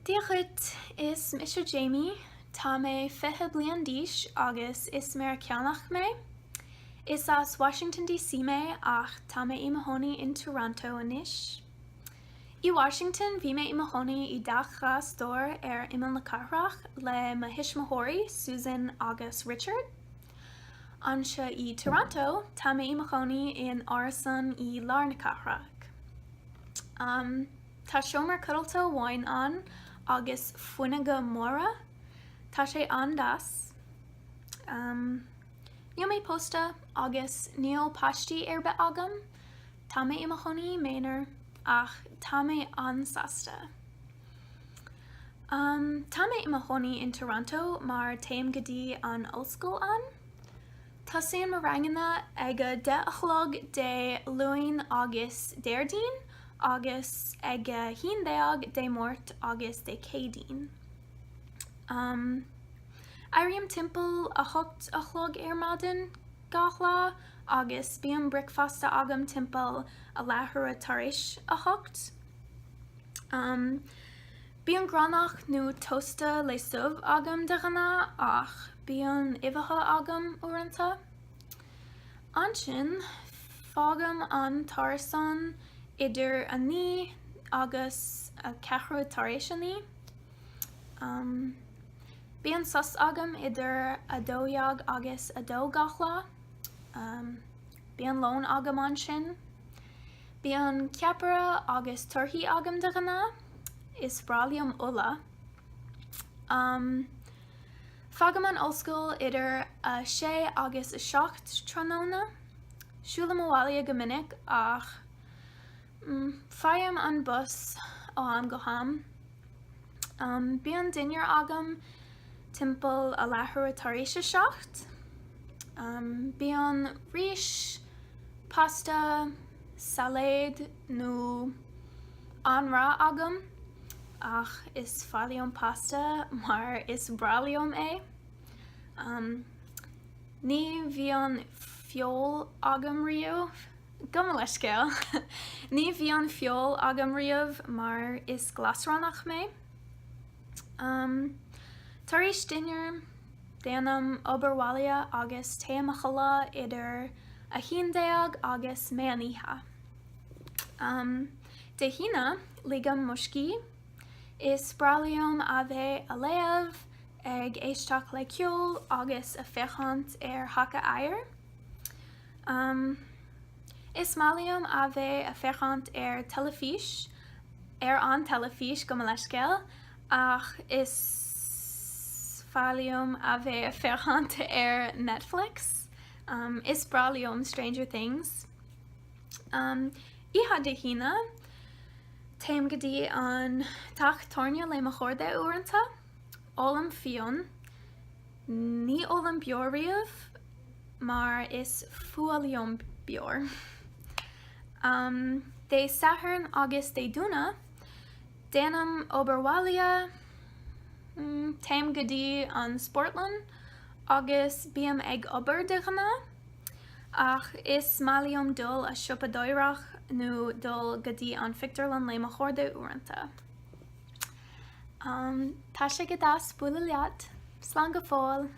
Dia dhuit, is mise Jamie, tá mé 20 bliain d'aois agus is Meiriceánach mé. Is as Washington DC mé ach tá mé i mo chónaí in Toronto anois. I Washington bhí mé i mo chónaí i dteach 2 stór ar imeall na cathrach le mo thuismitheoirí Susan agus Richard. Anseo i Toronto tá mé i mo chónaí in árasán i lár na cathrach. Tá seomra codlata amháin ann agus fuinneoga móra. Tá sé an-deas. Níl mé pósta agus níl páistí ar bith agam. Tá mé i mo chónaí i m'aonar ach tá mé an-sásta. Tá mé i mo chónaí in Toronto mar téim go dtí an ollscoil ann. Tosaíonn mo ranganna ag a 10 a chlog Dé Luain agus Déardaoin agus ag a 11 Dé Máirt agus Dé Céadaoin. Éirím timpeall a hocht a chlog ar maidin gach lá agus bíonn bricfeasta agam timpeall a leathuair tar éis a hocht. Bíonn gránach nó tósta le subh agam de ghnáth ach bíonn uibheacha agam uaireanta. Ansin fágaim an t-árasán idir a 9 agus a ceathrú tar éis a 9. Bíonn sos agam idir 12 agus 2 gach lá. Bíonn lón agam ansin. Bíonn ceapaire agus torthaí agam de ghnáth. Is breá liom ola. Fágaim an ollscoil idir 6 agus 7 tráthnóna. Siúlaim abhaile go minic ach faighim an bus ó am go ham. Bíonn dinnéar agam timpeall a leathuair tar éis a 7. Bíonn rís, pasta, sailéad nó anraith agam ach is fearr liom pasta mar is breá liom é. Ní bhíonn feoil agam riamh. Gabh mo leithscéal. Ní bhíonn feoil agam riamh mar is glasránach mé. Tar éis dinnéir, déanaim obair bhaile agus téim a chodladh idir 11 agus meán oíche. Dé hAoine, ligim mo scíth. Is breá liom a bheith a léamh, ag éisteacht le ceol agus a féachaint ar haca oighir. Is maith liom a bheith a féachaint ar teilifís, ar an teilifís, gabh mo leithscéal, ach is fearr liom a bheith a féachaint ar Netflix. Is breá liom Stranger Things. Oíche Dé hAoine, téim go dtí an teach tábhairne le mo chairde uaireanta. Ólaim fíon. Ní ólaim beoir riamh mar is fuath liom beoir. Dé Sathairn agus Dé Domhnaigh, déanaim obair bhaile, téim go dtí an spórtlann agus bím ag obair de ghnáth. Ach is maith liom dul a siopadóireacht nó dul go dtí an phictiúrlann le mo chairde uaireanta. Tá sé go deas bualadh leat. Slán go fóill.